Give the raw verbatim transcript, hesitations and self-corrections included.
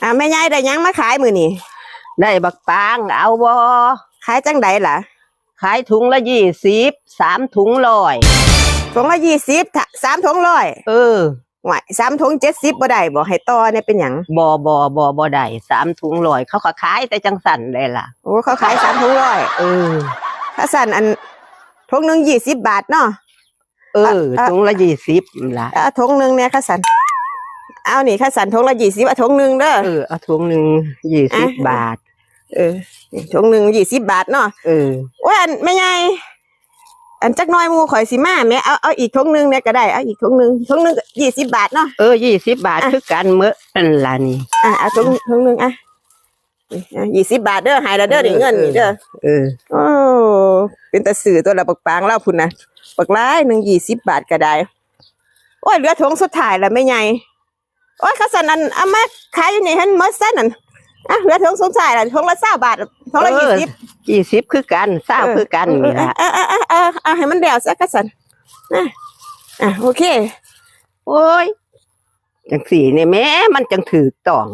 อ่า แม่ใหญ่ได้หยังมาขายมื้อนี้ ได้บักปาง เอาบ่ ขายจังใดล่ะ ขายถุงละยี่สิบ สามถุงร้อย ถุงละยี่สิบ ถ้า สามถุงร้อย เออ ห่วย สามถุงเจ็ดสิบบ่ได้บ่ ให้ต่อเนี่ยเป็นหยัง บ่ บ่ บ่ บ่ได้ สามถุงร้อย เขาก็ขายแต่จังสั่นเลยล่ะ โอ้ เขาขายสามถุงร้อย เออ ถ้าสั่นอัน ถุงหนึ่งยี่สิบบาทเนาะ เออ อ่ะ อ่ะ ถุงละยี่สิบนั่นล่ะ เอาถุงหนึ่งเนี่ย คันสั่น เอานี่ คันสั่น ถุงละยี่สิบ เอาถุงหนึ่งเด้อ เออ เอาถุงหนึ่งยี่สิบ อ่ะ บาท เออ นี่ถุงหนึ่งยี่สิบบาทเนาะ เออ โอ้ย อันแม่ใหญ่ อันจักหน่อยหมู่ข่อยสิมาแหม เอา เอาอีกถุงหนึ่งเนี่ยก็ได้ เอาอีกถุงหนึ่ง ถุงหนึ่งยี่สิบบาทเนาะ เออ ยี่สิบบาท อ่ะ คือกันเมอะนั่นล่ะนี่ อ่ะ เอาถุง ถุงหนึ่ง อ่ะ นี่ อ่ะ ยี่สิบบาทเด้อ ให้ละเด้อ เออ นี่เงินนี่เด้อ เออ โอ้ เป็นตาซื้อตัวละบักปางเล่าพุ้นนะ บักหลายหนึ่ง ยี่สิบบาทก็ได้ โอ้ย เหลือถุงสุดท้ายละแม่ใหญ่ โอ้ย คันสั่นอัน เอามาขายอยู่นี่ให้หมดซะนั่น อ่ะ เหลือถุงสุดท้ายละ ถุงละซาวบาท ถุงละ เออ ยี่สิบ ยี่สิบคือกัน ซาว เออ คือกันนี่ล่ะ เออ เออ เออ เออ เออ เอาให้มันแล้วซะ คันสั่น อ่ะ อ่ะ โอเค โอ้ย จังสี่เนี่ยแหม มันจังถูกต้อง